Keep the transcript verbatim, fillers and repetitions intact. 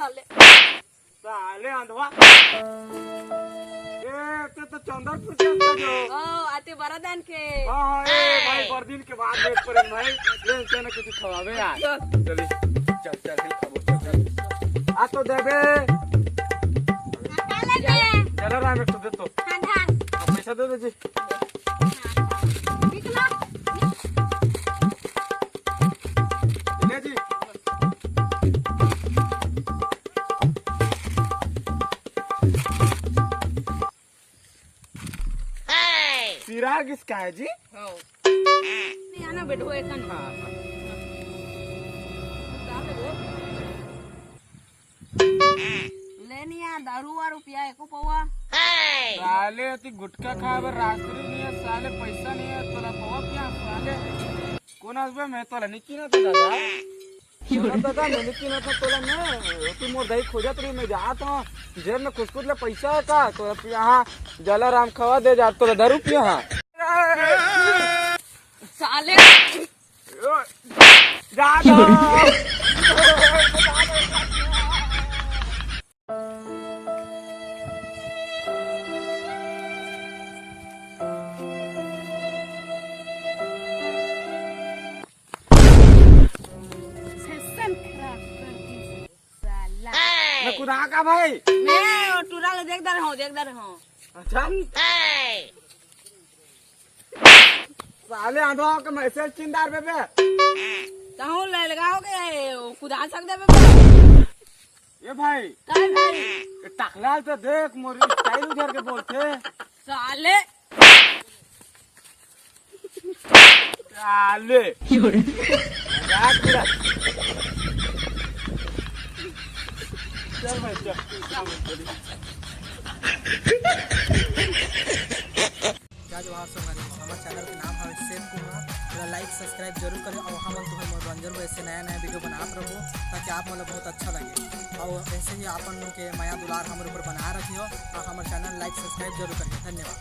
साले। साले अंधवा। ए, ते तो चंदरपुर के अंदर जो। ओ, आते बरादान के। हाँ, हाँ, ए, भाई, बरदीन के बाद लेट पड़े भाई। ले, चल ना कुछ खवावे यार। चल। चली। चल, चल, चल, खाबो, चल, चल। आ तो देबे। का लेबे? चल, राम, एक तो दे तो। हाँ, हाँ। अब पैसा दे दे जी। कितना? ले जी। सिरा किसका है जी? हो। नहीं आना बेटो, एक हाँ, हाँ। लेनी आ दारू वारू पिया एको पौवा। साले ती गुटखा खाए बर राजश्री नहीं है, साले पैसा नहीं है, तोला पौवा पिया साले। कौन आसबे मैं तोला नहीं किना तो दादा। सुनो दादा, मैं नहीं किना तो तोला मैं, तू मोर दाई खोजत रही, मैं जात हूँ, जेब में खुसखुस ले पैसा है का? तो यहाँ जलाराम खवा दे जा, तोला दारू पिया हाँ। साले। जा, जा। सेशन खराब कर दी साला। मैं कुदा का भाई? मैं टूरा ले देखदा रहूं, देखदा रहूं। अच्छा। साले आंधवा के मैसेज चिंदार बेबे। तहूं ले लगाओगे, कुदा सकदे बेबे। ए भाई। काय भाई? ए टकलाल तो देख, मोर स्टाइल उधर के बोलथे। साले। साले। मजाक उड़ा। चल भाई, चल। क्या जो आप सब हमारे, हमारे चैनल के नाम है सेफ कुमार, थोड़ा लाइक सब्सक्राइब जरूर करें और हम तुम्हें मनोरंजन को ऐसे नया नया वीडियो बनात रहो, ताकि आप मतलब बहुत अच्छा लगे। और ऐसे ही आप लोग के मया दुलार हमारे ऊपर बना रखी हो और हमारे चैनल लाइक सब्सक्राइब जरूर करें। धन्यवाद।